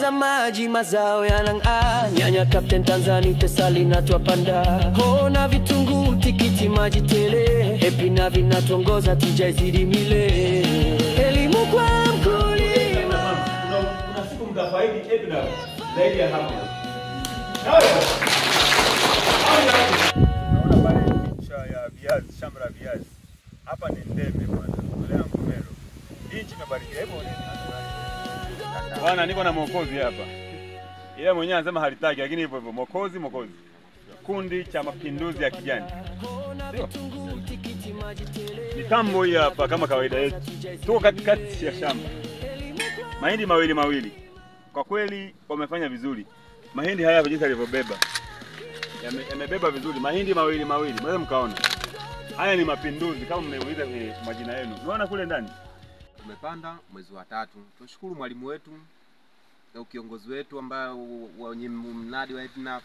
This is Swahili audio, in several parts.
Ongeza maji, mazao yanang'aa. Nyanya Captain Tanzania, pesa linatuapanda. Hona vitunguu, tikiti maji tele. EPINAV vinatuongoza, tija izidi mile. Elimu kwa mkulima. Kuna siku mtafaidi EPINAV zaidi ya hapo. Naona pale picha ya viazi, shamba la viazi. Hapa ni Ndeme bwana, wilaya Mvomero. Nchi imebarikiwa. Hebu bwana, niko na Mwokozi hapa. Yeye mwenyewe anasema halitaki, lakini hivyo hivyo Mwokozi, Mwokozi. Kundi cha Mapinduzi ya Kijani. Sio? Mitambo hii hapa kama kawaida yetu. Tuko katikati ya shamba. Mahindi mawili mawili. Kwa kweli wamefanya vizuri. Mahindi haya jinsi yalivyobeba. Yamebeba vizuri. Mahindi mawili mawili. Mnaweza mkaona. Haya ni mapinduzi kama mmeuliza kwenye majina yenu. Unaona kule ndani? Tumepanda mwezi wa 3. Tunashukuru mwalimu wetu na kiongozi wetu ambaye wenye mnadi wa EPINAV.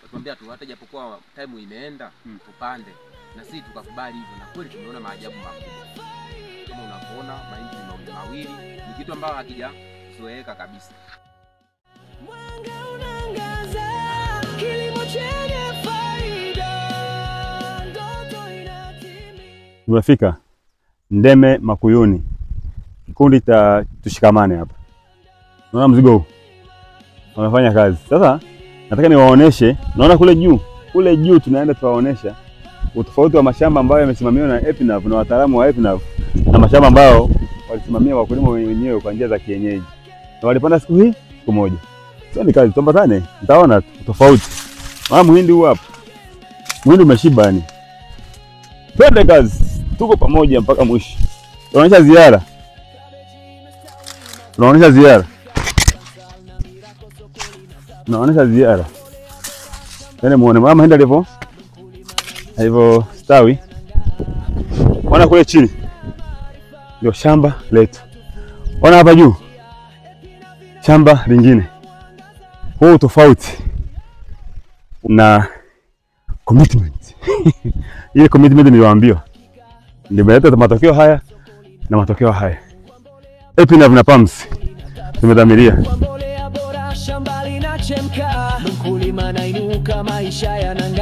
Watuambia tu hata japokuwa time imeenda tupande, na sisi tukakubali hivyo, na kweli tumeona maajabu makubwa. Kama unavyoona mahindi ni mawili mawili, ni kitu ambacho hakijazoeleka kabisa. Mwanga unaangaza, kilimo chenye faida, ndoto inatimia. Tumefika Ndeme Makuyuni. Kikundi cha Tushikamane hapa. Unaona mzigo huu? Wanafanya kazi. Sasa nataka niwaoneshe, naona kule juu. Kule juu tunaenda tuwaonesha utofauti wa mashamba ambayo yamesimamiwa na EPINAV na wataalamu wa EPINAV na mashamba ambayo walisimamia wakulima wenyewe kwa njia za kienyeji. Na walipanda siku hii siku moja. Sio ni kazi, tuambatane, nitaona tofauti. Maana muhindi huu hapa. Muhindi umeshiba yani. Twende kazi. Tuko pamoja mpaka mwisho. Tunaonyesha ziara. Tunaonyesha ziara. Tunaonyesha ziara. Yaani muone mama mahindi alivyo. Alivyo stawi. Ona kule chini. Ndio shamba letu. Ona hapa juu. Shamba lingine. Huu tofauti na commitment. Ile commitment niliwaambiwa. Ndio imeleta matokeo haya na matokeo haya. EPINAV na PAMS tumedhamiria. Shamba linachemka, mkulima anainuka, maisha yanang'aa.